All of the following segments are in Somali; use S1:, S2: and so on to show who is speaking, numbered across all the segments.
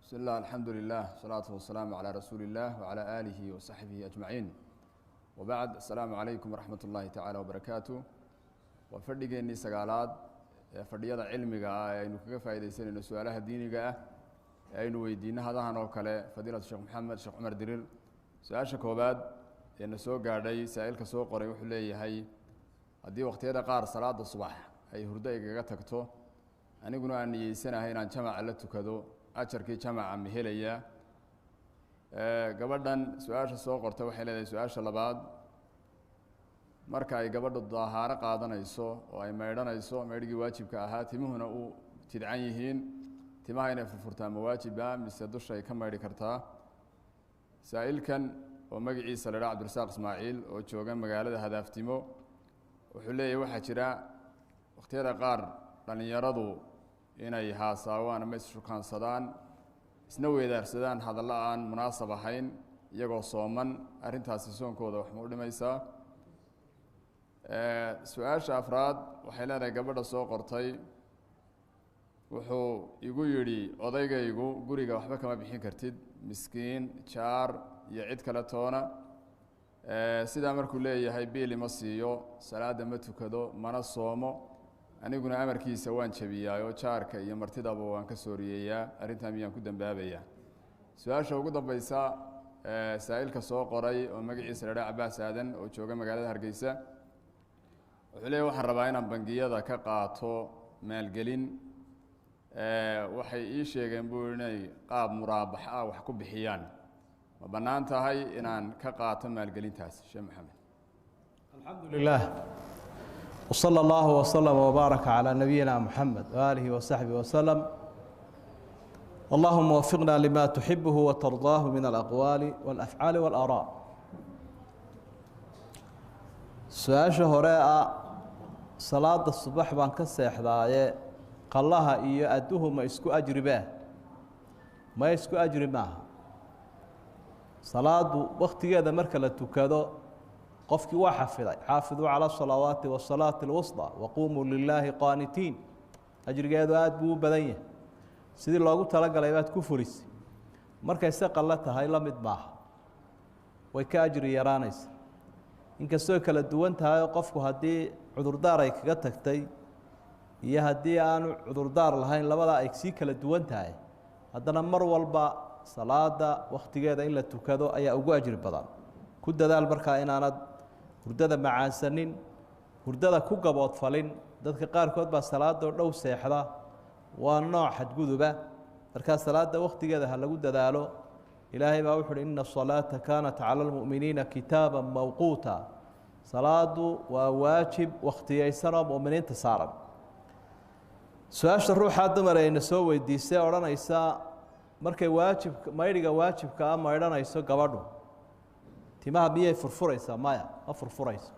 S1: Bismi illah, alxamdu lilah, wasalaatu wasalaamu calaa rasuuli illah wacalaa aalihi wasaxbihi ajmaciin, wabacd. Asalaamu calaykum waraxmat ullaahi tacaala wabarakaatu. Waa fadhigeennii sagaalaad ee fadhiyada cilmiga ah ee aynu kaga faaidaysanayno su-aalaha diiniga ah ee aynu weydiino hadahan oo kale fadiilatu Sheekh Maxamed Sheekh Cumar Diriir. Su-aasha koobaad ee na soo gaadhay, saa-ilka soo qoray wuxuu leeyahay: haddii wakhtiyada qaar salaada subax ay hurdo igaga tagto, aniguna aan niyeysanahay inaan jamaca la tukado, ajarkii jamaca ma helayaa? Gabadhan su-aasha soo qorta waxay leedahay, su-aasha labaad, marka ay gabadhu dahaaro qaadanayso oo ay maydhanayso maydhigii waajibka ahaa, timuhuna u tidcan yihiin, timaha inay furfurtaa ma waajiba mise dushay ka maydhi kartaa? Saa'ilkan oo magaciisa la dhaha Cabdirasaaq Ismaaciil oo jooga magaalada Hadaaftimo wuxuu leeyahy: waxaa jira wakhtiyada qaar dhallinyaradu inay haasaawaan ama isshukaansadaan, isna weedaarsadaan hadallo aan munaasab ahayn iyagoo sooman, arrintaasi soonkooda wax ma u dhimaysaa? Su-aasha afraad waxay leedahay gabadha soo qortay: wuxuu igu yidhi odaygaygu, guriga waxba kama bixin kartid, miskiin, jaar iyo cid kale toona. Sidaa markuu leeyahay, biil ima siiyo, salaadda ma tukado, mana soomo, aniguna amarkiisa waan jabiyaa oo jaarka iyo martidaba waan ka sooriyeeyaa, arrintaa miyaan ku dambaabayaa? Su-aasha ugu dambeysa, saa'ilka soo qoray oo magaciisa la dhaha Cabaas Aadan oo jooga magaalada Hargeysa wuxuu leeyahy: waxaan rabaa inaan bangiyada ka qaato maalgelin, waxay ii sheegeen buu inay qaab muraabax ah wax ku bixiyaan, ma bannaan tahay inaan ka qaato maalgelintaas, Sheekh Maxamed?
S2: Alxamdu lilah wslى اllahu wslm wbaaraka calى nabiyina muxamed waaalihi wasaxbihi waslm. Allahuma wafiqna lima tuxibuhu watardaahu min alaqwaali walafcaali walaaraa. Su-aasha hore ah, salaada subax baan ka seexdaaye, qallaha iyo adduhu ma isku ajribaa? Ma isku ajri maaha. Salaadu wakhtigeeda marka la tukado qofkii waa xafiday, xaafiduu calى الsalawaati wasalaati اlwusطى waquumuu lilaahi qaanitiin, ajrigeedu aada buu u badan yahay. Sidii loogu talagalay baad ku fulisay. Markay se qallo tahay la mid maaha, way ka ajri yaraanaysa, inkastoo kala duwan tahay oo qofku haddii cudurdaar ay kaga tagtay iyo haddii aanu cudurdaar lahayn labadaa ay sii kala duwan tahay, haddana mar walba salaada wakhtigeeda in la tukado ayaa ugu ajri badan. Ku dadaal markaa inaanad hurdada macaansanin, hurdada ku gaboodfalin. Dadka qaarkood baa salaadoo dhow seexda, waa nooc xadguduba. Markaa salaada wakhtigeeda ha lagu dadaalo. Ilaahay baa wuxu uhi: ina asalaata kaanat cala almu'miniina kitaaba mawquuta. Salaadu waa waajib wakhtiyeysan oo mu'miniinta saaran. Su-aasha ruuxaa dumar ayna soo weydiisay odhanaysa, markay waajibka maydhiga waajibka ah maydhanayso gabadhu, timaha miyay furfuraysaa? Maya, ma furfurayso.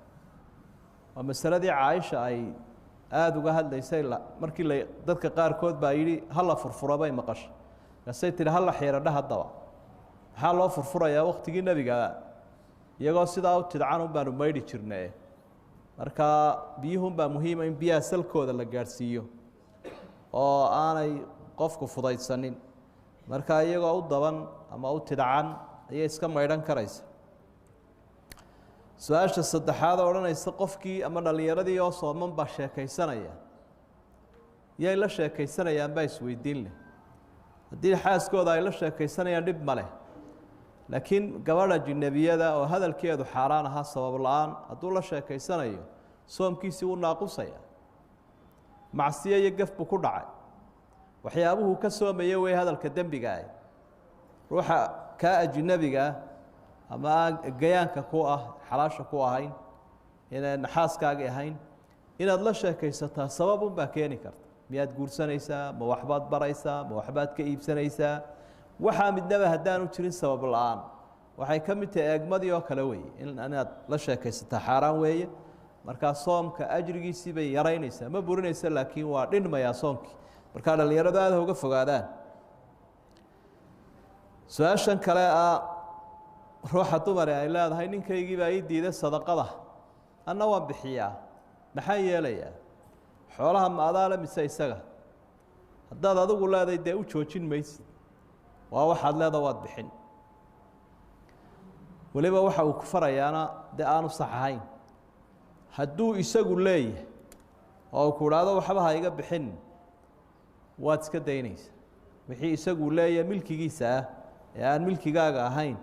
S2: Waa masaladii Caaisha ay aada uga hadlaysay. Markii la dadka qaarkood baa yidhi hala furfuro bay maqashay, markaasay tihi hala xiiradha. Haddaba maxaa loo furfurayaa? Waktigii nebiga iyagoo sidaa u tidcan un baanu maydhi jirnae. Marka biyuhunbaa muhiima in biyaha salkooda la gaadhsiiyo oo aanay qofku fudaydsanin. Marka iyagoo u daban ama u tidcan ayay iska maydhan karaysa. Su-aasha saddexaad oo odhanaysa, qofkii ama dhallinyaradii oo sooman baa sheekaysanaya, yay la sheekaysanayaan baa isweydiin leh. Haddii xaaskooda ay la sheekaysanayaan dhib ma leh, laakiin gabadha jinabiyada oo hadalkeedu xaaraan ahaa sabab la-aan hadduu la sheekaysanayo, soomkiisii wuu naaqusaya, macsiyo iyo gaf buu ku dhacay. Waxyaabuhuu ka soomaya wey hadalka dembiga ah. Ruuxa kaa ajinabiga ah ama aan gayaanka ku ah, xalaasha ku ahayn, inaan xaaskaagi ahayn, inaad la sheekaysataa sabab unbaa keeni karta. Miyaad guursanaysaa? Ma waxbaad baraysaa? Ma waxbaad ka iibsanaysaa? Waxaa midnaba haddaanu jirin, sabab la-aan waxay ka mid tahay eegmadii oo kale weeye. Inaad la sheekaysataa xaaraan weeye. Markaa soomka ajrigiisii bay yaraynaysaa, ma burinaysa, laakiin waa dhinmayaa soomkii. Markaa dhallinyaradu aada uga fogaadaan. Su-aashan kale ah, ruuxa dumare ay leedahay, ninkaygii baa ii diiday sadaqada, anna waan bixiyaa, maxaan yeelayaa? Xoolaha ma adaale mise isaga? Haddaad adigu leedahay dee u joojin maysid. Waa waxaad leeda waad bixin. Weliba waxa uu ku farayaana dee aanu sax ahayn. Hadduu isagu leeyahay oo ku idhaahdo waxba ha iga bixin, waad iska daynaysa. Wixii isagu leeyahay milkigiisa ah ee aan milkigaaga ahayn,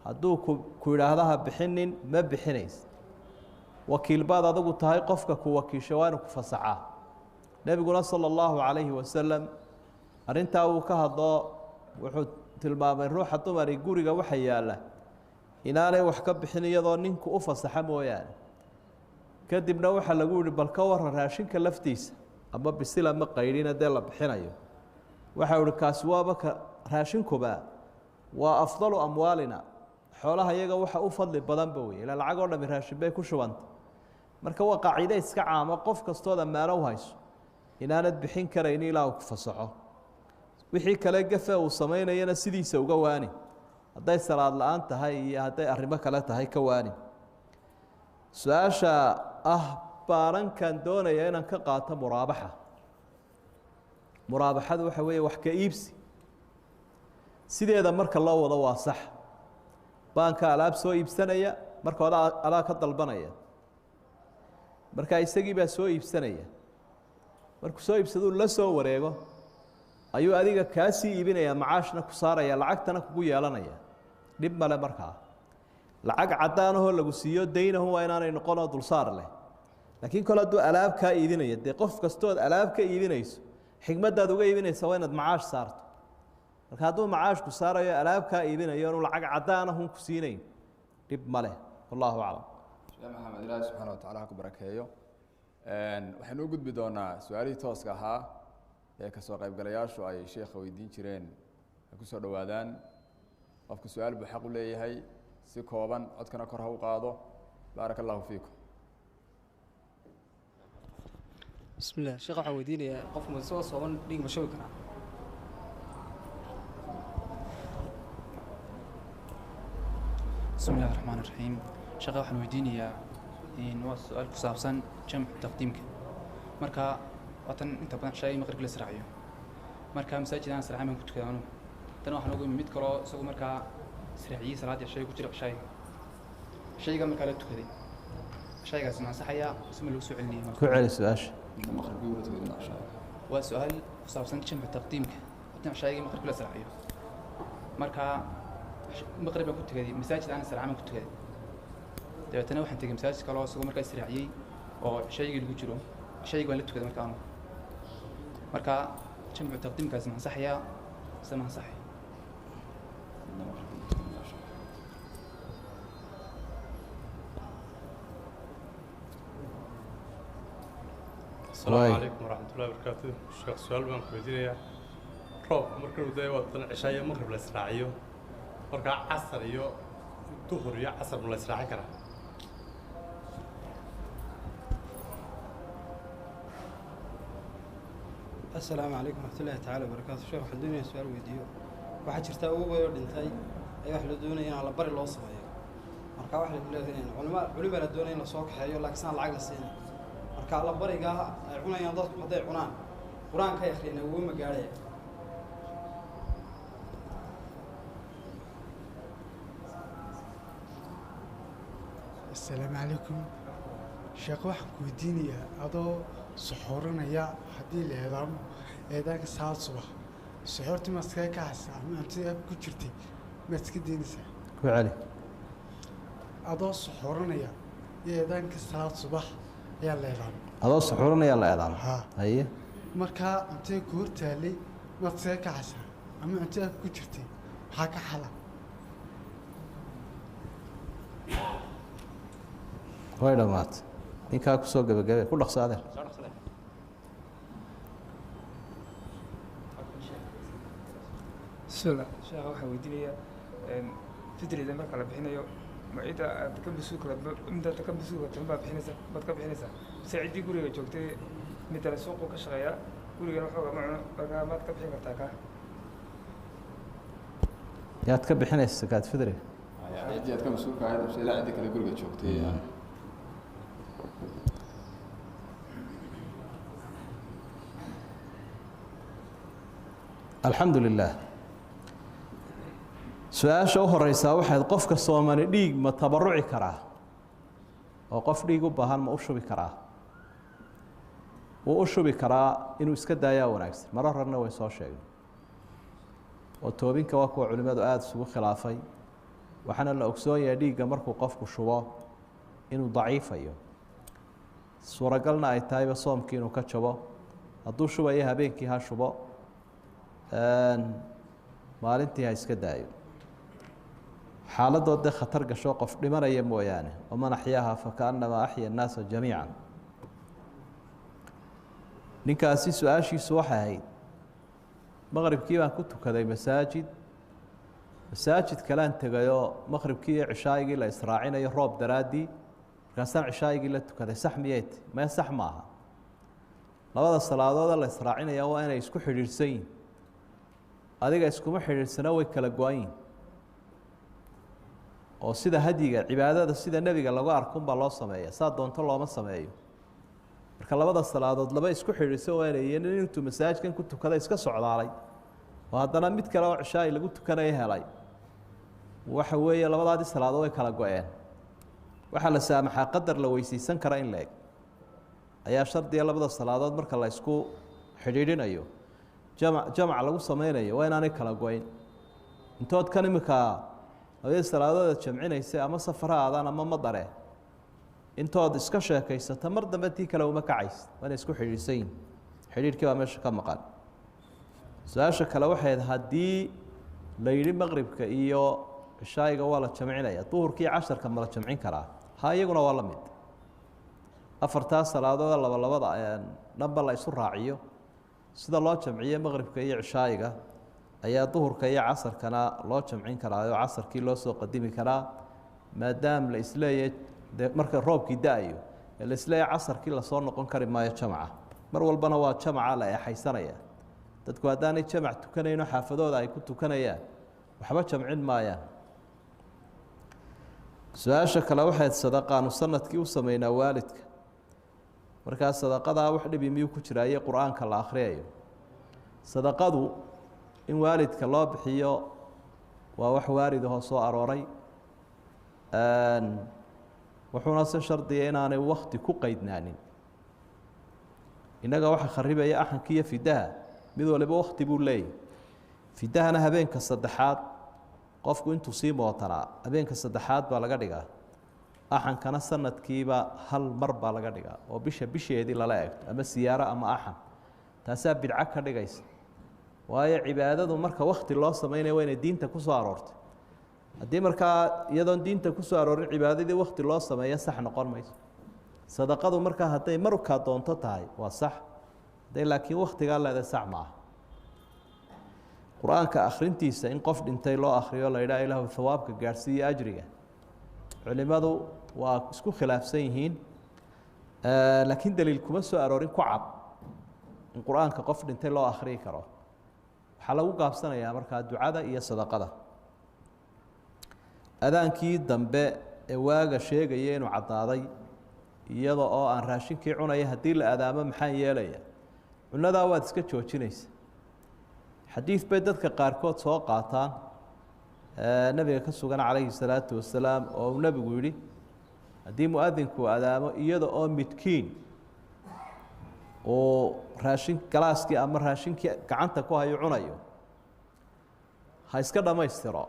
S2: hadduu ku idhaahdo ha bixinin, ma bixinaysa. Wakiil baad adigu tahay, qofka ku wakiisha waa inuu ku fasaxaa. Nebiguna sala allahu calayhi wasalam arrintaa wuu ka hadlo, wuxuu tilmaamay ruuxa dumari guriga waxa yaalla inaanay wax ka bixin iyadoo ninku u fasaxa mooyaane. Kadibna waxaa lagu yihi bal ka waran raashinka laftiisa, ama bisil ama qaydhina dee la bixinayo. Waxau ihi kaasi waaba ka raashinkuba waa afdalu amwaalina, xoolaha iyaga waxa u fadli badanba wey, ilaa lacag oo dhami raashin bay ku shubantay. Marka waa qaaciide iska caamo, qof kastood ammaano u hayso inaanad bixin karayni ilaa uu ku fasaxo. Wixii kale gafe uu samaynayana sidiisa uga waani, hadday salaad la-aan tahay iyo hadday arrimo kale tahay ka waani. Su-aasha ah baanankan doonaya inaan ka qaato muraabaxa. Muraabaxadu waxa weeye wax ka iibsi. Sideeda marka loo wado waa sax. Baanka alaab soo iibsanaya, marka hore adaa ka dalbanaya, marka isagii baa soo iibsanaya. Markuu soo iibsaduu la soo wareego ayuu adiga kaa sii iibinaya, macaashna ku saaraya, lacagtana kugu yeelanaya. Dhib male markaa. Lacag caddaanahoo lagu siiyo daynahu waa inaanay noqonoo dulsaar leh. Laakiin kol hadduu alaab kaa iibinaya, dee qof kastood alaab ka iibinayso xikmaddaad uga iibinaysa waa inaad macaash saarto. Marka hadduu macaashku saarayo alaab kaa iibinayo inuu lacag caddaanahun ku siinayn, dhib male. Wallahu aclam.
S1: Sheekh Maxamed, Ilaahi subxaana wa tacala ha ku barakeeyo. Waxaynu u gudbi doonaa su-aalihii tooska ahaa ee kasoo qaybgalayaashu ay sheekha weydiin jireen. Ay ku soo dhowaadaan. Qofku su-aal buu xaq u leeyahay, si kooban, codkana kor ha u qaado. Baaraka allahu fiikum.
S3: Bismillah, sheekh, waxaan weydiinayaa qofku ma isagoo sooman dhiig ma shubi karaa?
S4: Bismi illahi raxmaan raxiim. Sheekha waxaan weydiinayaa waa su-aal ku saabsan jamcu taqdiimka. Marka waatan inta badan cishaa maqribka la israaciyo, marka masaajid aan israacin baan ku tukadaa anugu. Tan waxaan ugu imid mid kaloo isagu markaa israaciyey salaaddii cishaay ku jira cishaayiga, cishaayiga markaa la tukaday, cishaayigaasi ma ansaxayaa mise ma lagu soo celinaya?
S2: Ku celi su-aasha.
S1: Maqribkii ula tukaday cishaa.
S4: Waa su-aal ku saabsan jamcu taqdiimka, waatan cishaayigii maqribka la israaciyo, marka maqrib baan ku tukaday masaajid aan israacin baan ku tukaday, dabeetana waxaan tegey masaajid kaloo isagoo markaa israaciyey oo cishaayigii lagu jiro, cishaayigii waan la tukaday marka anugu. Marka jamcu taqdiimkaasi ma ansaxayaa mise ma ansaxay?
S5: Asalaamu calaykum waraxmatullahi wabarakaatu. Sheekh, su-aal baan ku weydiinayaa. Roobka marka uu dayo waatan cishaa iyo maqrib la israaciyo, markaa casar iyo duhur iyo casar ma la israacin karaa?
S6: Asalaamu calaykum waraxmatullaahi tacaala wabarakaatu. Sheekh, waxaan doonaya su-aal weydiiyo. Waxaa jirta awowgay oo dhintay ayaa waxa la doonaya in alla bari loo sameeyo. Marka waxa la leeyahay culima culima la doonaya in lasoo kaxeeyo, laakiin saan lacag la siinay. Marka alla barigaa ay cunayaan dadku hadday cunaan qur-aanka ay akhriyeen awow ma gaadhaya?
S7: Asalaamu calaykum sheekh, waxaan ku weydiinayaa adoo suxuuranaya haddii la eedaamo eedaanka saad subax, suxuurtii ma iskaga kacaysaa ama cuntada ku jirtay maad iska daynaysaa?
S2: Ku celi.
S7: Adoo suxuuranaya iyo eedaanka salaad subax ayaa la eedaamay.
S2: Adoo suxuuranayaa la eedaamo?
S7: Haa.
S2: Haye.
S7: Markaa cuntada ku hor taallay maad iskaga kacaysaa ama cuntada ku jirtay maxaa ka xala?
S2: Way dhammaatay. Ninkaa kusoo gebagabe, ku dhaqso adeer.
S8: Bismillah, sheekha waxaan weydiinayaa fitrida marka la bixinayo, ma cidda aad ka mas-uulka midaad ka mas-uulka tahay baad bixinaysaa, baad ka bixinaysaa, mise ciddii guriga joogtay? Midale suuqu ka shaqeeyaa, gurigana waxooga ma cuno, marka maad ka bixin kartaa kaa?
S2: Yaad ka bixinaysa zakaat fidriga?
S1: Yani ciddii aad ka mas-uulka ahayd mise ilaa ciddii kale guriga joogtay?
S2: Alxamdu lilah. Su-aasha u horeysaa waxayd qofka soomani dhiig ma tabaruci karaa oo qof dhiig u baahan ma u shubi karaa? Wuu u shubi karaa, inuu iska daayaa wanaagsan. Marar horena way soo sheegnay oo toobinka waa kuwa culimmadu aada isugu khilaafay, waxaana la ogsoon yahay dhiigga markuu qofku shubo inuu daciifayo, suuragalna ay tahayba soomkii inuu ka jabo. Hadduu shubayo habeenkii ha shubo, maalintii ha iska daayo. Xaaladood dee khatar gasho qof dhimanaya mooyaane, waman axyaaha fakaannamaa axya annaasa jamiica. Ninkaasi su-aashiisu waxay ahayd, maqribkii baan ku tukaday masaajid, masaajid kalean tegayoo maqribkii iyo cishaayigii la israacinayo roob daraaddii, markaasaan cishaayigii la tukaday, sax miyay tahy? Maya, sax maaha. Labada salaadoode la israacinaya waa inay isku xidhiidhsan yihin, adiga iskuma xidhiidhsana, way kala go-an yihin. Oo sida hadyiga cibaadada sida nebiga lagu arkunbaa loo sameeya, saa doonto looma sameeyo. Marka labada salaadood laba isku xidhiidhsan waa inay nin intuu masaajidkan ku tukada iska socdaalay oo haddana mid kale oo cishaayi lagu tukanaya helay, waxa weeye labadaadii salaadood way kala go-een. Waxaa la saamaxaa qadar la weysaysan kara in la eg ayaa shardiga. Labada salaadood marka la isku xidhiidhinayo, jamac lagu sameynayo, waa inaanay kala go-in. Intood kan iminka labadii salaadood jamcinaysa ama safar ha aadaan ama madare, intood iska sheekaysata mar dambe tii kale uma kacays, waa inay isku xidhiidhsan yihin. Xidhiidhkii baa meesha ka maqan. Su-aasha kale waxay ahayd, haddii la yidhi maqribka iyo cishaayiga waa la jamcinaya, duhurkii casharka ma la jamcin karaa? Ha, iyaguna waa la mid. Afartaa salaadood laba labada dhanba la isu raaciyo, sida loo jamciyo maqribka iyo cishaayiga ayaa duhurka iyo casarkana loo jamcin karaa oo casarkii loo soo qadimi karaa, maadaam la isleeyahay de marka roobkii da-ayo ee la isleeyahay casarkii lasoo noqon kari maayo jamaca. Mar walbana waa jamaca la eexaysanaya. Dadku haddaanay jamac tukanayno, xaafadooda ay ku tukanayaan, waxba jamcin maayaan. Su-aasha kale waxayd, sadaqaanu sanadkii u sameynaa waalidka, markaa sadaqadaa wax dhibi miyuu ku jiraa iyo qur-aanka la akhriyayo? Sadaqadu in waalidka loo bixiyo waa wax waarid ahoo soo arooray, wuxuuna se shardiya inaanay wakti ku qaydnaanin. Innaga waxa kharibaya axanka iyo fidaha, mid waliba wakti buu leeyahy. Fidahana habeenka saddexaad qofku intuu sii mootanaa, habeenka saddexaad baa laga dhigaa. Axankana sanadkiiba hal mar baa laga dhigaa oo bisha bisheedii lala eegto, ama siyaaro ama axan. Taasaa bidco ka dhigaysa, waayo cibaadadu marka wakti loo sameynaya waa inay diinta ku soo aroortay. Haddii markaa iyadoon diinta ku soo aroorin cibaadadii wakti loo sameeya, sax noqon mayso. Sadaqadu markaa hadday markaa doonto tahay waa sax, hadday laakiin waktigaa leedahay sax ma aha. Qur-aanka akhrintiisa in qof dhintay loo akhriyo, la yidhaha ilaahu hawaabka gaadhsiiyo ajriga, culimadu waa isku khilaafsan yihiin, laakiin daliil kuma soo aroorin ku cad in qur-aanka qof dhintay loo akhriyi karo. Waxaa lagu gaabsanayaa markaa ducada iyo sadaqada. Adaankii dambe ee waaga sheegaya inuu caddaaday, iyada oo aan raashinkii cunaya haddii la adaamo, maxaan yeelaya? Cunadaa waad iska joojinaysa. Xadiid bay dadka qaarkood soo qaataan nebiga ka sugan calayhi salaatu wasalaam, oo uu nebigu yidhi haddii muadinku adaamo iyada oo midkiin uu raashin galaaskii ama raashinkii gacanta ku hayo cunayo, ha iska dhammaystiro.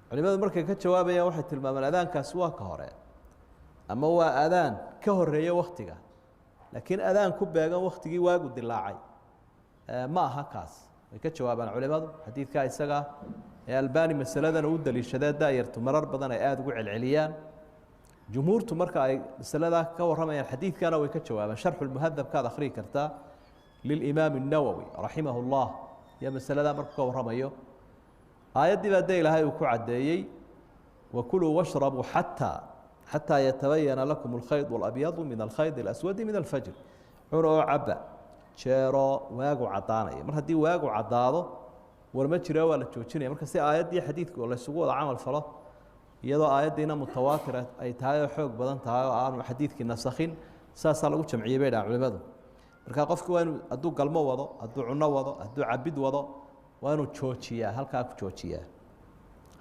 S2: Culimadu markay ka jawaabayaan waxay tilmaamaan adaankaasi waa ka hore ama waa adaan ka horeeya waktiga, laakiin adaan ku beegan waktigii waagu dilaacay ma aha kaas. Way ka jawaabaan culimadu xadiidkaa isaga ee Albani masaladan uu daliishadee daayartu marar badan ay aada ugu celceliyaan. Jumhuurtu marka ay masaladaa ka warramayaan xadiidkana way ka jawaabaan. Sharxulmuhadabkaad akhriyi kartaa lilimaam الnawowi raximah اllah iyo masaladaa markuu ka warramayo. Aayaddii baa dee Ilaahay uu ku caddeeyey, wakuluu washrabuu xataa yatabayana lakum alkhayd alabyadu min alkhayd alaswadi min alfajr. Cuna oo cabba jeero waagu caddaanaya. Mar haddii waagu caddaado war ma jiro, waa la joojinaya. Marka si aayaddii xadiidku laysugu wada camal falo, iyadoo aayaddiina mutawaatir ay tahay oo xoog badan tahay oo aanu xadiidkii nasakhin, saasaa lagu jamciyey bay dhahan culimadu. Marka qofki waa inuu hadduu galmo wado, hadduu cunno wado, hadduu cabid wado, waa inuu joojiyaa, halkaa ku joojiyaa.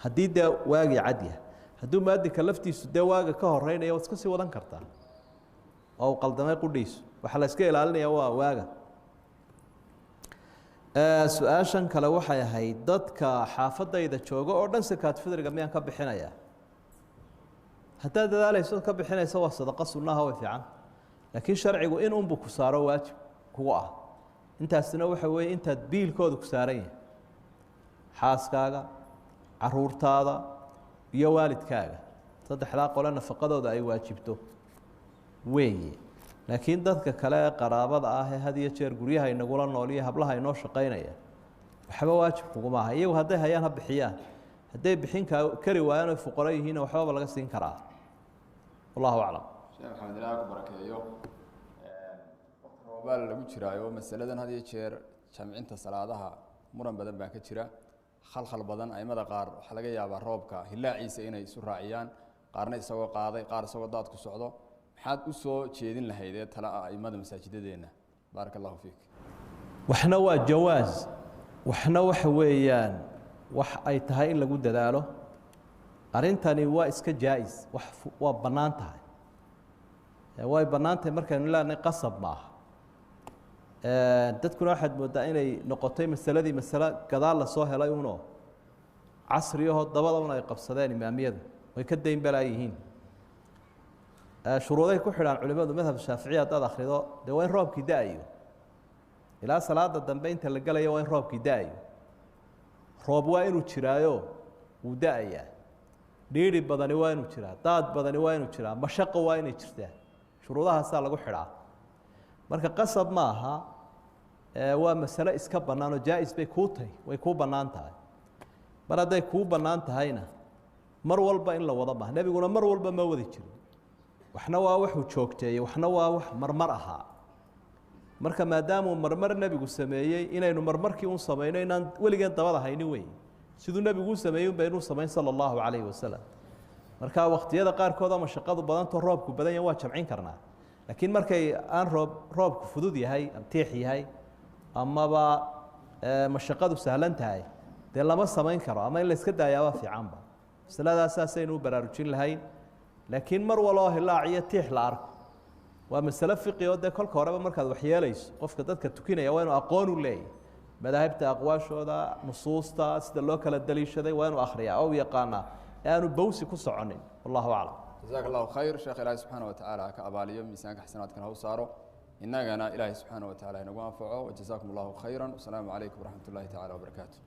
S2: Haddii dee waagii cad yahay, hadduu muadinka laftiisu dee waaga ka horeynaya waad iska sii wadan kartaa, oo uu qaldamay qudhiisu. Waxaa la iska ilaalinaya waa waaga. Su-aashan kale waxay ahayd dadka xaafadayda jooga oo dhan sakaat fidriga miyaan ka bixinayaa? Haddaad dadaalayso ka bixinaysa waa sadaqo sunnaha, way fiican, laakiin sharcigu in unbuu ku saaro waajib kugu ah. Intaasina waxa weeye intaad biilkooda ku saaran yahay, xaaskaaga, caruurtaada iyo waalidkaaga, saddexdaa qole nafaqadooda ay waajibto weeye. Laakiin dadka kale ee qaraabada ah ee had iyo jeer guryaha inagula nool iyo hablaha inoo shaqaynaya waxba waajib kuguma aha. Iyagu hadday hayaan ha bixiyaan, hadday bixin kari waayaan oy fuqaro yihiinna waxbaba laga siin karaa. Wallahu aclam.
S1: Sheekh Maxamed, ilaah ku barakeeyo. Waqti roobaal lagu jiraayo masaladan had iyo jeer jamcinta salaadaha muran badan baa ka jira, khalkhal badan. Aimada qaar waxaa laga yaabaa roobka hilaaciisa inay isu raaciyaan, qaarna isagoo qaaday, qaar isagoo daad ku socdo. Maxaad u soo jeedin lahaydee tala ah aimada masaajidadeenna? Baaraka allahu fiik.
S2: Waxna waa jawaas, waxna waxa weeyaan wax ay tahay in lagu dadaalo. Arrintani waa iska jaa-is, wax waa bannaan tahay, way bannaan tahay markaynu leenahay qasab ma aha. Dadkuna waxaad mooddaa inay noqotay masaladii masale gadaal lasoo helay unoo casriyahoo dabada un ay qabsadeen imaamiyadu, way ka dayn balaa yihiin. Shuruuday ku xidhaan culimadu madhab shaaficiya haddaad akhrido, dee waa in roobkii da-ayo ilaa salaada dambe inta la gelayo, waa in roobkii da-ayo, roob waa inuu jiraayo wuu da-ayaa, dhiidhi badani waa inuu jiraa, daad badani waa inuu jiraa, mashaqo waa inay jirtaa, shuruudahaasaa lagu xidhaa. Marka qasab ma aha, waa masale iska bannaan oo jaa-is bay kuu tahay, way kuu bannaan tahay. Mar hadday kuu bannaan tahayna mar walba in la wado maaha. Nebiguna mar walba ma wadi jirin, waxna waa waxuu joogteeyey, waxna waa wax marmar ahaa. Marka maadaamuu marmar nebigu sameeyey, inaynu marmarkii un samayno, inaan weligeen dabada haynin wey. Siduu nebigu u sameeyey un baynuu samayn sala allahu calayhi wasalam. Marka wakhtiyada qaarkood ama shaqadu badanto, roobku badan yahay, waa jamcin karnaa. Laakiin markay aan roob, roobku fudud yahay, tiix yahay, amaba mashaqadu sahlan tahay, dee lama samayn karo, ama in la iska daayaabaa fiicanba. Masaladaas saasaynu u baraarujin lahayn. Laakiin mar waloo hilaac iyo tiix la arko waa masale fiqi oo dee kolka horeba markaad waxyeelayso qofka dadka tukinaya waa inuu aqoon u leeyahy madaahibta, aqwaashooda, nusuusta sida loo kala daliishaday waa inuu akhriyaa oo u yaqaanaa, ee aanu bawsi ku soconin. Wallahu aclam.
S1: Jazaak allahu khayr sheekh. Ilaahay subxaana wa tacaala ha ka abaaliyo, miisaanka xasanaadkana ha u saaro, innagana Ilaahay subxaana wa tacala inagu anfaco. Wajazaakum allahu khayra. Wasalaamu calaykum waraxmat ullahi tacala wabarakaatu.